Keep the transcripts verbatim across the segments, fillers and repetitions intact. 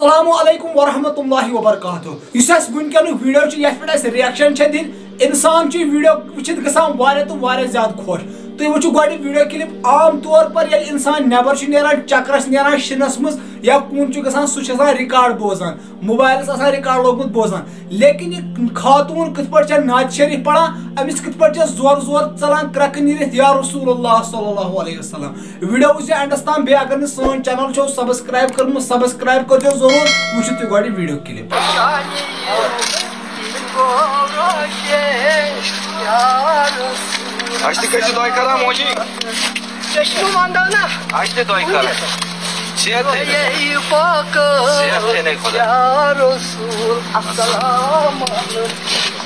السلام علیکم ورحمۃ اللہ وبرکاتہ۔ یُس اَسہِ وٕنکیٚنُک ویڈیو چھُ، یَتھ پٮ۪ٹھ اَسہِ ریئیکشن چھےٚ دِنۍ، اِنسان چھُ یہِ ویڈیو وٕچھِتھ گژھان واریاہ تہٕ واریاہ زیادٕ خۄش۔ تُہۍ وٕچھِو گۄڈٕ یہِ ویڈیو کلپ۔ عام طور پر ییٚلہِ اِنسان نٮ۪بر چھُ نیران، چکرس نیران شِنس منٛز یا کُن چھُ گژھان، سُہ چھُ آسان ریکارڈ بوزان، موبایلس آسان ریکارڈ لوگمُت بوزان۔ لیکن یہِ خاتوٗن کِتھ پٲٹھۍ چھےٚ نعت شریف پران، أمِس کِتھ پٲٹھۍ چھےٚ زورٕ زورٕ ژلان کرٛکہٕ نیٖرِتھ، یا رسول اللہ صلی اللہ علیہ وسلم۔ ویڈیو وٕچھزیو اینڈس تام، بیٚیہِ اگر نہٕ سٲنۍ چینل چھو سبسکرائب کٔرمٕژ، سبسکرائب کٔرزیو ضروٗر۔ وٕچھِو تُہۍ گۄڈٕ یہِ ویڈیو کلپ۔ اَسہِ تہِ کٔرۍ زِ دۄے خراب موجی۔ چشمہٕ وَنٛدَنا۔ اَسہِ تہِ دۄے خراب۔ صحت تھٲیِن۔ صحت تھٲیِن خۄدا۔ یا رسول السلام علیکم۔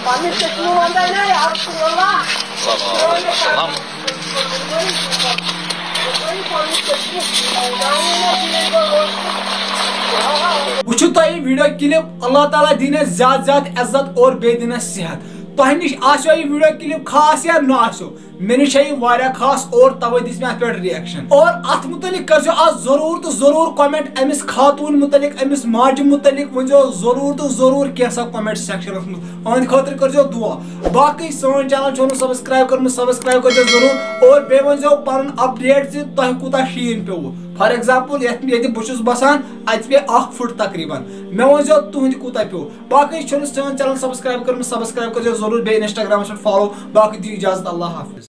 پنٕنۍ چشمہٕ وَنٛدَنا یا رسول اللہ۔ صلی اللہ علیہ وسلم۔ وٕچھِو تۄہہِ یہِ ویڈیو کلپ، اللہ تعالیٰ دِنَس زیادٕ زیادٕ عزت اور بیٚیہِ دِنَس صحت۔ تۄہہِ نِش آسیو یہِ ویڈیو کلپ خاص یا نہ آسیو، مےٚ نِش چھےٚ یہِ واریاہ خاص اور توے دِژ مےٚ اَتھ پٮ۪ٹھ ریئیکشن۔ اور اَتھ مُتعلِق کٔرزیو آز ضروٗر تہٕ ضروٗر کمنٹ، أمِس خاتوٗن مُتعلِق، أمِس ماجہِ مُتعلِق ؤنزیو ضروٗر تہٕ ضروٗر کینٛژھا کمنٹ سیکشنس منٛز۔ أہنٛدِ خٲطرٕ کٔرزیو دُعا۔ باقٕے سٲنۍ چینل چھو نہٕ سبسکرائب کٔرمٕژ، سبسکرائب کٔرزیو ضروٗر اور بیٚیہِ ؤنزیو پنُن اپڈیٹ زِ تۄہہِ کوٗتاہ شیٖن پیوٚوُ۔ فار ایگزامپل، یتھ ییٚتہِ بہٕ چھُس بسان، اتہِ پیٚیہِ اکھ فُٹ تقریباً۔ مےٚ ؤنزیو تُہنٛدِ کوٗتاہ پیوٚو۔ باقٕے چھو نہٕ سٲنۍ چینل سبسکرائب کٔرمٕژ، سبسکرائب کٔرزیو ضروٗر، بیٚیہِ انسٹاگرامس پٮ۪ٹھ فالو۔ باقٕے دِیِو اجازت، اللہ حافظ۔